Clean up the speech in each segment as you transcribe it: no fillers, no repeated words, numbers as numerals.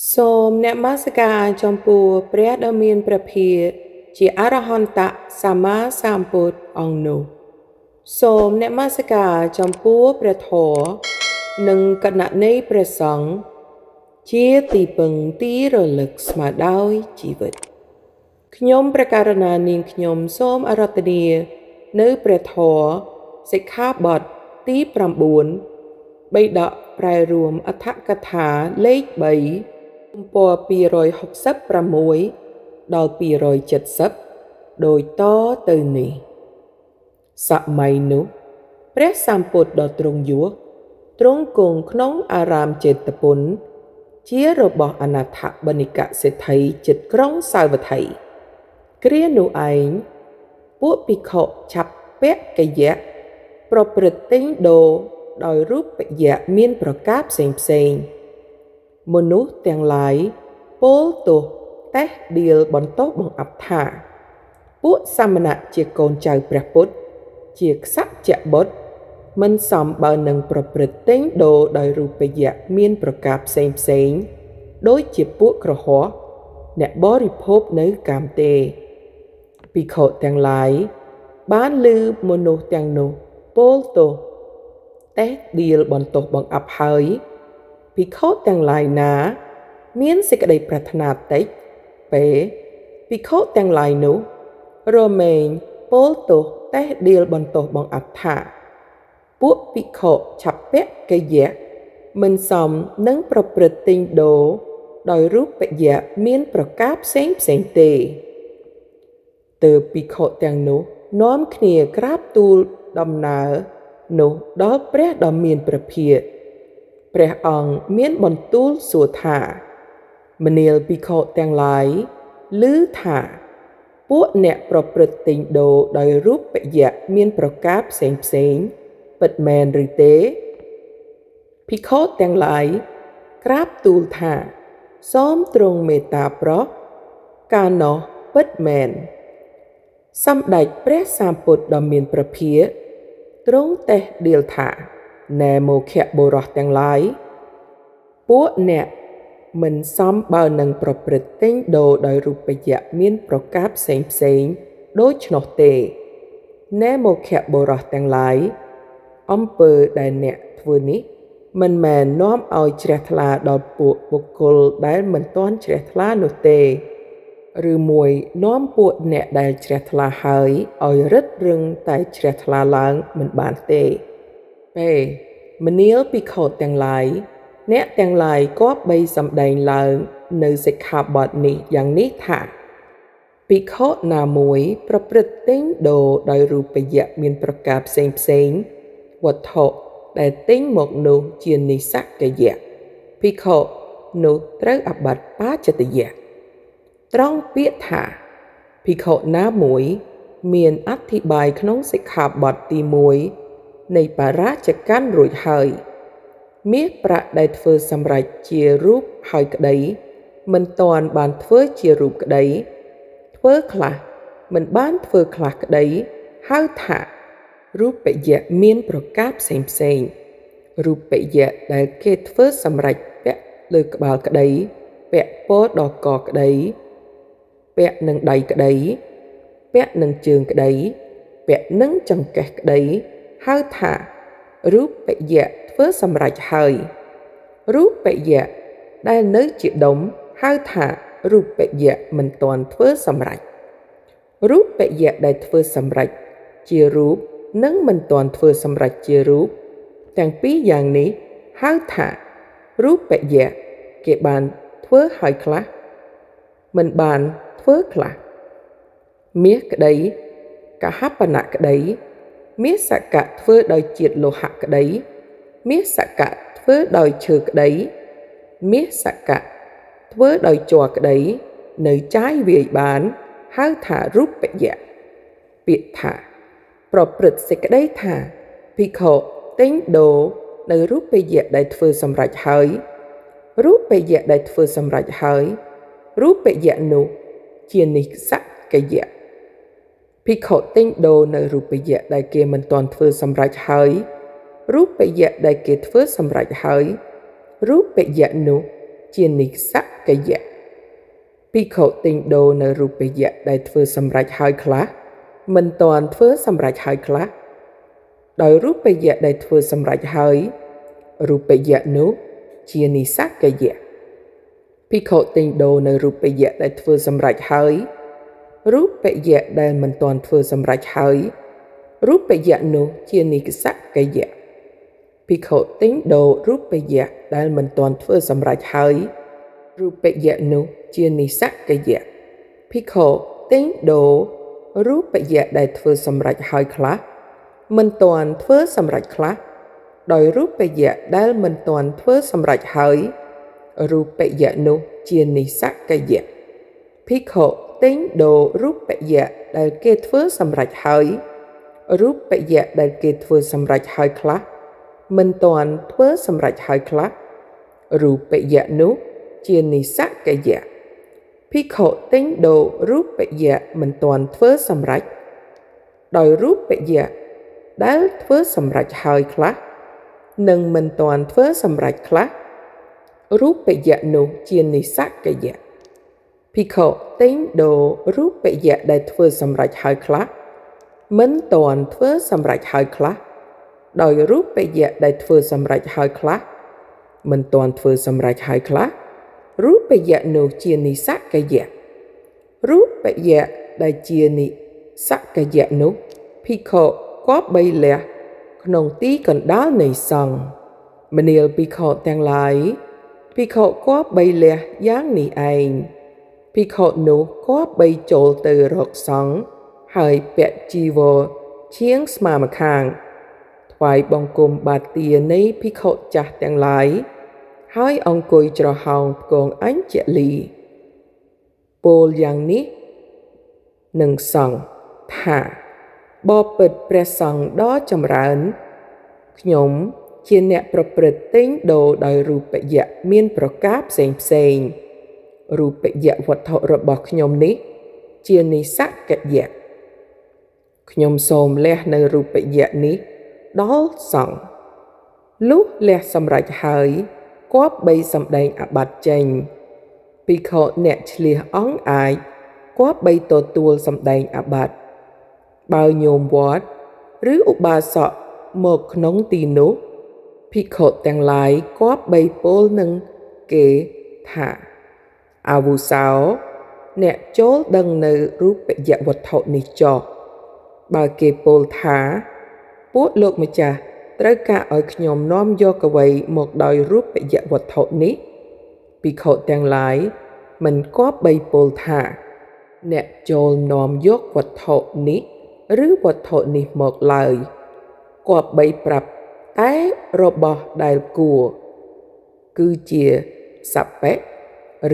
សូមនមស្ការចំពោះព្រះដ៏មានព្រះភិក្ខជាអរហន្តសម្មាសម្ពុទ្ធអង្គនោះសូមនមស្ការចំពោះព្រះធម៌និងគណៈនៃព្រះសង្ឃជាទីពឹងទីរលឹកស្មើដោយជីវិតខ្ញុំព្រះករុណានាងខ្ញុំសូមអារាធនានៅព្រះធម៌សិក្ខាបទទី9បិដកប្រែរួមអដ្ឋកថាលេខ3ទំព័រ266ដល់270ដោយតទៅនេះសម័យនោះព្រះសម្ពុទ្ធដ៏ទ្រង់យោទ្រង់គង់ក្នុងអារាមចេតពុនជារបស់អនាថបនិកសេដ្ឋីចិត្តក្រុងសាវត្ថីគ្រានោះឯងពួកភិក្ខុឆាប់ពកយៈប្រព្រឹត្តទិញដូរដោយរូបយៈមានប្រការផ្សេងផ្សេងមនុស្សទាំងឡាយពោលទោសតេះដៀលបន្ទោសបង្អាប់ថាពួកសាមណៈជាកូនចៅព្រះពុទ្ធជាក្សត្របុត្រមិនសមបើនឹងប្រព្រឹត្តទិញដូរដោយរូបយៈមានប្រការផ្សេងផ្សេងដូចជាពួកក្រហោះអ្នកបរិភោគនៅកាមទេភិក្ខុទាំងឡាយបានឮមនុស្សទាំងនោះពោលទោសតេះដៀលបន្ទោសបង្អាប់ហើយភិក្ខុទាំងឡាយណាមានសេចក្តីប្រាថ្នាតិចពេភិក្ខុទាំងឡាយនោះរមែងពោលទោសតេះដៀលបន្ទោសបង្អាប់ថាពួកភិក្ខុឆាប់ពកយៈមិនសមនឹងប្រព្រឹត្តទិញដូរដោយរូបយៈមានប្រការផ្សេងផ្សេងទេទើបភិក្ខុទាំងនោះនាំគ្នាក្រាបទូលដំណើរនោះដល់ព្រះដ៏មានព្រះភិក្ខព្រះអង្គមានបន្ទូលសួរថាមនាលភិក្ខុទាំងឡាយឮថាពួកអ្នកប្រព្រឹត្តទិញដូរដោយរូបយៈមានប្រការផ្សេងផ្សេងពិតមែនឬទេភិក្ខុទាំងឡាយក្រាបទូលថាសូមទ្រង់មេត្តាប្រោសកាលនោះពិតមែនសម្ដេចព្រះសម្ពុទ្ធដ៏មានព្រះភិក្ខទ្រង់តេះដៀលថាណែមោខៈបុរសទាំងឡាយពួកអ្នកមិនសមបើនឹងប្រព្រឹត្តទិញដូរដោយរូបយៈមានប្រការផ្សេងផ្សេងដូច្នោះទេណែមោខៈបុរសទាំងឡាយអំពើដែលអ្នកធ្វើនេះមិនមែននាំឲ្យជ្រះថ្លាដល់ពួកបុគ្គលដែលមិនទាន់ជ្រះថ្លានោះទេឬមួយនាំពួកអ្នកដែលជ្រះថ្លាហើយឲ្យរឹតរឹងតែជ្រះថ្លាឡើងមិនបានទេពេមនាលភិក្ខុទាំងឡាយអ្នកទាំងឡាយគប្បីសម្ដែងឡើងនៅសិក្ខាបទនេះយ៉ាងនេះថាភិក្ខុណាមួយប្រព្រឹត្តទិញដូរដោយរូបយៈមានប្រការផ្សេងផ្សេងវត្ថុដែលទិញមកនោះជានិសកយៈភិក្ខុនោះត្រូវអាបត្តិបាចតយៈត្រង់ពាក្យថាភិក្ខុណាមួយមានអធិប្បាយក្នុងសិក្ខាបទទី1នៃបរាជកម្មរួចហើយមាសប្រាក់ដែលធ្វើសម្រេចជារូបហើយក្តីមិនទាន់បានធ្វើជារូបក្តីធ្វើខ្លះមិនបានធ្វើខ្លះក្តីហៅថារូបយៈមានប្រការផ្សេងផ្សេងរូបយៈដែលគេធ្វើសម្រេចពាក់លើក្បាលក្តីពាក់ពោដល់កក្តីពាក់នឹងដៃក្តីពាក់នឹងជើងក្តីពាក់នឹងចង្កេះក្តីហៅថារូបយៈធ្វើសម្រេចហើយរូបយៈដែលនៅជាដុំហៅថារូបយៈមិនទាន់ធ្វើសម្រេចរូបយៈដែលធ្វើសម្រេចជារូបនិងមិនទាន់ធ្វើសម្រេចជារូបទាំងពីរយ៉ាងនេះហៅថារូបយៈគេបានធ្វើហើយខ្លះមិនបានធ្វើខ្លះមាសក្តីកហបណៈក្តីមាសកៈធ្វើដោយជាតិលោហៈក្តីមាសកៈធ្វើដោយឈើក្តីមាសកៈធ្វើដោយជ័រក្តីនៅចាយវាយបានហៅថារូបយៈពាក្យថាប្រព្រឹត្តសេចក្តីថាភិក្ខុទិញដូរនៅរូបយៈដែលធ្វើសម្រេចហើយរូបយៈដែលធ្វើសម្រេចហើយរូបយៈនោះជានិសកយៈភិក្ខុទិញដូរនៅរូបយៈដែលគេមិនទាន់ធ្វើសម្រេចហើយរូបយៈដែលគេធ្វើសម្រេចហើយរូបយៈនោះ ជានិសកយៈភិក្ខុទិញដូរនៅរូបយៈដែលធ្វើសម្រេចហើយខ្លះមិនទាន់ធ្វើសម្រេចហើយខ្លះដោយរូបយៈដែលធ្វើសម្រេចហើយរូបយៈនោះជានិសកយៈភិក្ខុទិញដូរនៅរូបយៈដែលធ្វើសម្រេចហើយរូបយៈដែលមិនទាន់ធ្វើសម្រេចហើយរូបយៈនោះជានិសកយៈភិក្ខុទិញដូររូបយៈដែលមិនទាន់ធ្វើសម្រេចហើយរូបយៈនោះជានិសកយៈភិក្ខុទិញដូររូបយៈដែលធ្វើសម្រេចហើយខ្លះមិនទាន់ធ្វើសម្រេចខ្លះដោយរូបយៈដែលមិនទាន់ធ្វើសម្រេចហើយរូបយៈនោះជានិសកយៈភិក្ខុទិញដូររូបយៈដែលគេធ្វើសម្រេចហើយរូបយៈដែលគេធ្វើសម្រេចហើយខ្លះមិនទាន់ធ្វើសម្រេចហើយខ្លះរូបយៈនោះជានិសកយៈភិក្ខុទិញដូររូបយៈមិនទាន់ធ្វើសម្រេចដោយរូបយៈដែលធ្វើសម្រេចហើយខ្លះនិងមិនទាន់ធ្វើសម្រេចខ្លះរូបយៈនោះជានិសកយៈភិក្ខុទិញដូររូបយៈដែលធ្វើសម្រេចហើយខ្លះមិនទាន់ធ្វើសម្រេចហើយខ្លះដោយរូបយៈដែលធ្វើសម្រេចហើយខ្លះមិនទាន់ធ្វើសម្រេចហើយខ្លះរូបយៈនោះជានិសកយៈរូបយៈដែលជានិសកយៈនោះភិក្ខុគប្បីលះក្នុងទីកណ្ដាលនៃសង្ឃមនាលភិក្ខុទាំងឡាយភិក្ខុគប្បីលះយ៉ាងនេះឯងភិក្ខុនោះគប្បីចូលទៅរកសង្ឃហើយពាក់ជីវរឈៀងស្មាម្ខាងថ្វាយបង្គំបាទានៃភិក្ខុចាស់ទាំងឡាយហើយអង្គុយច្រហោងផ្គងអញ្ជលីពោលយ៉ាងនេះនឹងសង្ឃថាបពិតព្រះសង្ឃដ៏ចម្រើនខ្ញុំជាអ្នកប្រព្រឹត្តទិញដូរដោយរូបយៈមានប្រការផ្សេងផ្សេងរូបយៈវត្ថុរបស់ខ្ញុំនេះជានិសកយៈខ្ញុំសូមលះនៅរូបយៈនេះដល់សង្ឃលុះលះសម្រេចហើយគប្បីសម្ដែងអាបត្តិចេញភិក្ខុអ្នកឆ្លៀសអង្គអាចគប្បីទទួលសម្ដែងអាបត្តិបើញោមវត្តឬឧបាសកមកក្នុងទីនោះភិក្ខុទាំងឡាយគប្បីពោលនឹងគេថាអាវុសោអ្នកចូលដឹងនៅរូបយវត្ថុនេះចុះបើគេពោលថាពួកលោកម្ចាស់ត្រូវការឲ្យខ្ញុំនាំយកអ្វីមកដោយរូបយវត្ថុនេះភិក្ខុទាំងឡាយមិនគប្បីពោលថាអ្នកចូលនាំយកវត្ថុនេះឬវត្ថុនេះមកឡើយគប្បីប្រាប់តែរបស់ដែលគួរគឺជាសពៈ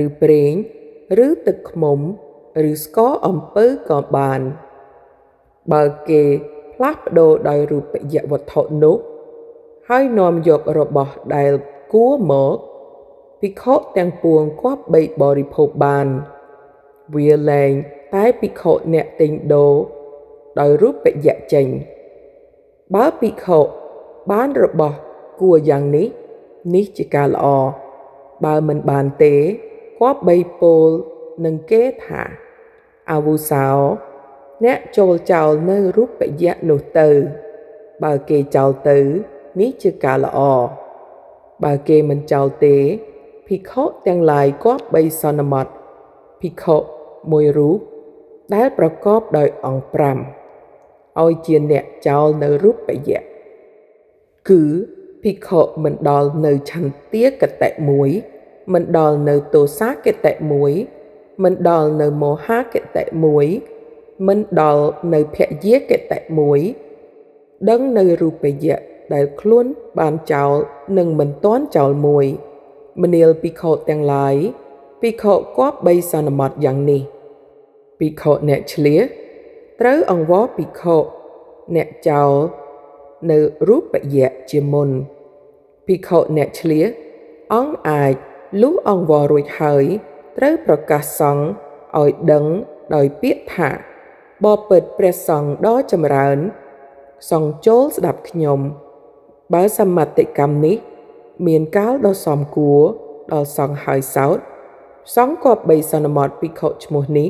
ឬប្រេងឬទឹកឃ្មុំឬស្ករអំពៅក៏បានបើគេផ្លាស់ប្ដូរដោយរូបយវត្ថុនោះហើយនាំយករបស់ដែលគួរមកភិក្ខុទាំងពួងគប្បីបរិភោគបានវាលែងតែភិក្ខុអ្នកទិញដូរដោយរូបយៈចេញបើភិក្ខុបានរបស់គួរយ៉ាងនេះនេះជាការល្អបើមិនបានទេគប្បីពោលនឹងគេថាអាវុសោអ្នកចូលចោលនៅរូបយៈនោះទៅបើគេចោលទៅនេះជាការល្អបើគេមិនចោលទេភិក្ខុទាំងឡាយគប្បីសន្មត់ភិក្ខុមួយរូបដែលប្រកបដោយអង្គ5ឲ្យជាអ្នកចោលនៅរូបយៈគឺភិក្ខុមិនដល់នៅឆន្ទាគតិមួយមិនដល់នៅទោសាគតិមួយមិនដល់នៅមោហាគតិមួយមិនដល់នៅភយាគតិមួយដឹងនៅរូបយៈដែលខ្លួនបានចោលនិងមិនទាន់ចោលមួយមនាលភិក្ខុទាំងឡាយភិក្ខុគប្បីសន្មត់យ៉ាងនេះភិក្ខុអ្នកឆ្លៀសត្រូវអង្វរភិក្ខុអ្នកចោលនៅរូបយៈជាមុនភិក្ខុអ្នកឆ្លៀសអង្គអាចលុះអង្វររួចហើយត្រូវប្រកាសសង្ឃឲ្យដឹងដោយពាក្យថាបពិតព្រះសង្ឃដ៏ចម្រើនសង្ឃចូលស្ដាប់ខ្ញុំបើសមតិកម្មនេះមានកាលដ៏សមគួរ ដល់សង្ឃហើយសោតសង្ឃគប្បីសន្មតភិក្ខុឈ្មោះនេះ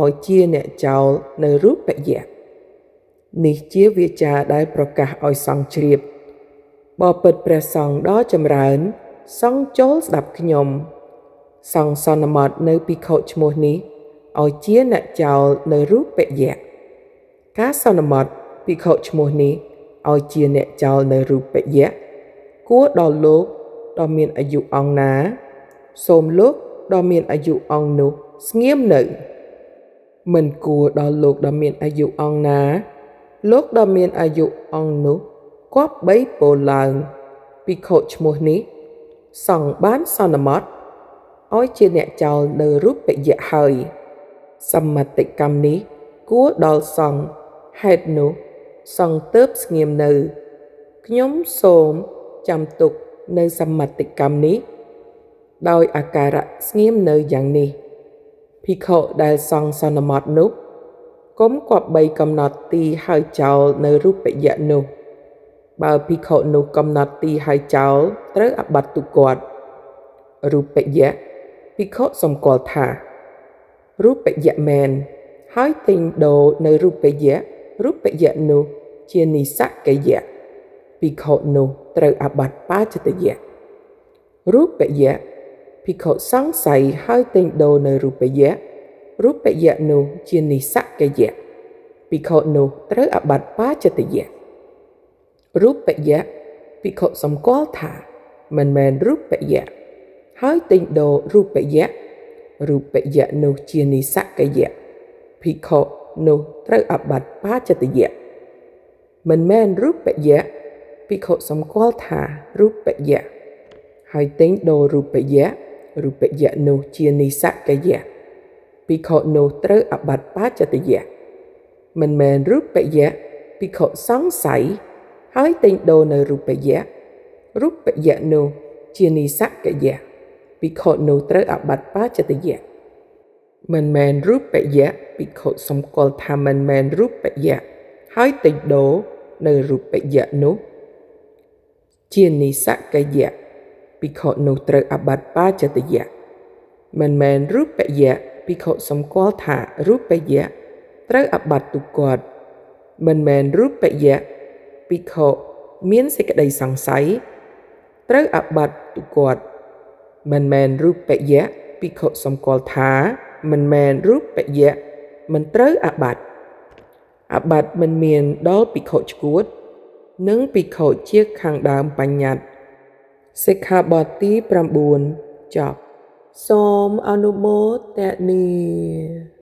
ឲ្យជាអ្នកចោលនៅរូបយៈនេះជាវាចាដែលប្រកាសឲ្យសង្ឃជ្រាបបបិទ្ធព្រះសង្ឃដ៏ចម្រើនសង្ឃចូលស្ដាប់ខ្ញុំសង្ឃសន្មតនៅភិក្ខុឈ្មោះនេះឲ្យជាអ្នកចោលនៅរូបយៈការសន្មតភិក្ខុឈ្មោះនេះឲ្យជាអ្នកចោលនៅរូបយៈគួរដល់លោកដ៏មានអាយុអង្គណាសូមលោកដ៏មានអាយុអង្គនោះស្ងៀមនៅមិនគួរដល់លោកដ៏មានអាយុអង្គណាលោកដ៏មានអាយុអង្គនោះគប្បីពោលឡើងភិក្ខុឈ្មោះនេះសង្ឃបានសន្មតឲ្យជាអ្នកចោលនៅរូបយៈហើយសមតិកម្មនេះគួរដល់សង្ឃហេតុនោះសង្ឃទើបស្ងៀមនៅខ្ញុំសូមចាំទុកនៅសមតិកម្មនេះដោយអាការៈស្ងៀមនៅយ៉ាងនេះភិក្ខុដែលសង្ឃសន្មតនោះកុំគប្បីកំណត់ទីហើយចោលនៅរូបយៈនោះបើភិក្ខុនោះកំណត់ទីហើយចោលត្រូវអាបត្តិទុគតរូបយៈភិក្ខុសម្គាល់ថារូបយៈមែនហើយទិញដូរនៅរូបយៈរូបយៈនោះជានិសកយៈភិក្ខុនោះត្រូវអាបត្តិបាចតយៈរូបយៈភិក្ខុសង្ស័យហើយទិញដូរនៅរូបយៈរូបយៈនោះជានិសកយៈភិក្ខុនោះត្រូវអាបត្តិបាចតយៈរូបយៈភិក្ខុសម្គាល់ថាមិនមែនរូបយៈហើយទិញដូររូបយៈរូបយៈនោះជានិសកយៈភិក្ខុនោះត្រូវអាបត្តិបាចតយៈមិនមែនរូបយៈភិក្ខុសម្គាល់ថារូបយៈហើយទិញដូររូបយៈរូបយៈនោះជានិសកយៈភិក្ខុនោះត្រូវអាបត្តិបាចតយៈមិនមែនរូបយៈភិក្ខុសង្ស័យហើយទិញដូរនៅរូបយៈរូបយៈនោះជានិសកយៈភិក្ខុនោះត្រូវអាបត្តិបាចតយៈមិនមែនរូបយៈភិក្ខុសម្គាល់ថាមិនមែនរូបយៈហើយទិញដូរនៅរូបយៈនោះជានិសកយៈភិក្ខុនោះត្រូវអាបត្តិបាចតយៈមិនមែនរូបយៈភិក្ខុសម្គាល់ថារូបយៈត្រូវអាបត្តិទុគតមិនមែនរូបយៈភិក្ខុមានសេចក្តីសង្ស័យត្រូវអាបត្តិទុគតមិនមែនរូបយៈភិក្ខុសម្គាល់ថាមិនមែនរូបយៈមិនត្រូវអាបត្តិអាបត្តិមិនមានដល់ភិក្ខុឆ្កួតនិងភិក្ខុជាខាងដើមបញ្ញត្តិសិក្ខាបទទី9ចប់សូមអនុមោទនា។